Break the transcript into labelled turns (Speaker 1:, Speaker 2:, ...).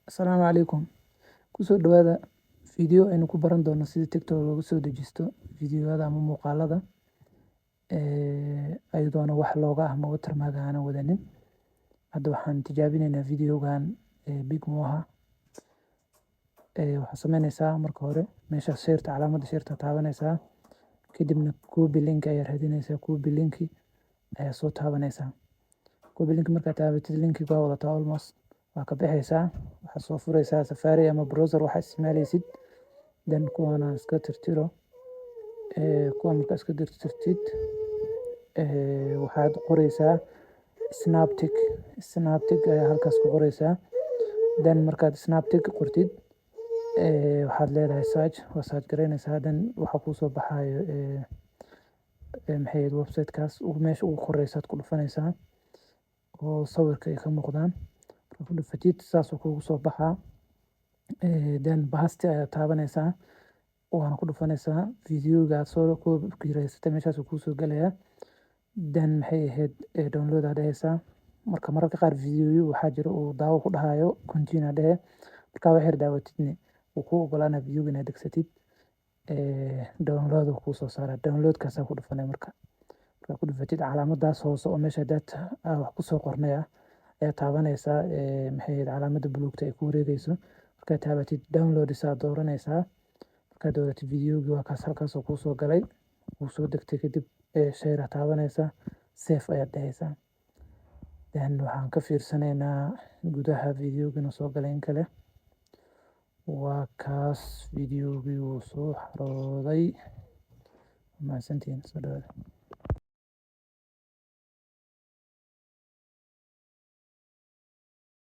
Speaker 1: Asalaamu calaykum. Kusoo dhawaada video aynu ku baran doono sida TikTok looga soo dejisto fiidiyowyada ama muuqaalada ayadoona wax looga ah ama watermark aanan wadanin. Hadda waxaan tijaabineynaa videogan Big Moha. Waxaad sameyneysaa marka hore meesha share-ta, calaamadda share-ta taabaneysaa, kadibna copy link ayaa raadineysaa, copy link ayaa soo taabaneysaa. Copy link markaad taabatid, linkiga waa wadataa almost, waa ka bixeysaa, waxaad soo fureysaa Safari ama browser waxaad isticmaaleysid. Then kuwan aan iska tirtiro. Kuwan markaad iska tirtirtid, waxaad qoreysaa SnapTik. SnapTik ayaa halkaas ku qoreysaa. Then markaad SnapTik qortid, waxaad leedahay search, waa search gareyneysaa. Then waxaa kuusoo baxayo maxay ahayd website-kaas meesha ugu koreysaad ku dhufaneysaa oo sawirka ay ka muuqdaan. Markaad ku dhufatid, saas uu kugu soo baxaa. Then paste ayaad taabaneysaa, waana ku dhufaneysaa. Videoga aad soo copy-gareysatay meeshaas uu kuusoo galayaa. Then maxay ahayd download aad dheheysaa. Marka mararka qaar videoyo waxaa jiro uu daawo ku dhahayo, continue aad dhehe. Markaa wax yar daawatidne, wuu kuu ogolaanaya videoga inaad degsatid. Download uu kuu soo saaraa, download-kaasaa ku dhufanay. Marka markaad ku dhufatid, calaamaddaas hoose oo meesha data wax kusoo qornay ah ayaa taabaneysaa, maxay ahayd calaamadda buluugta ay ku wareegeyso. Markaad taabatid, downloads aad dooraneysaa. Markaad dooratid, videogii waa kaas, halkaas oo kuusoo galay, wuu soo degtay. Kadib share aad taabaneysaa, save ayaad dheheysaa. Then waxaan ka fiirsaneynaa gudaha videoga inuu soo galay in kale. Waa kaas, videogii wuu soo xarooday. Mahadsantihiin, soo dhawaada.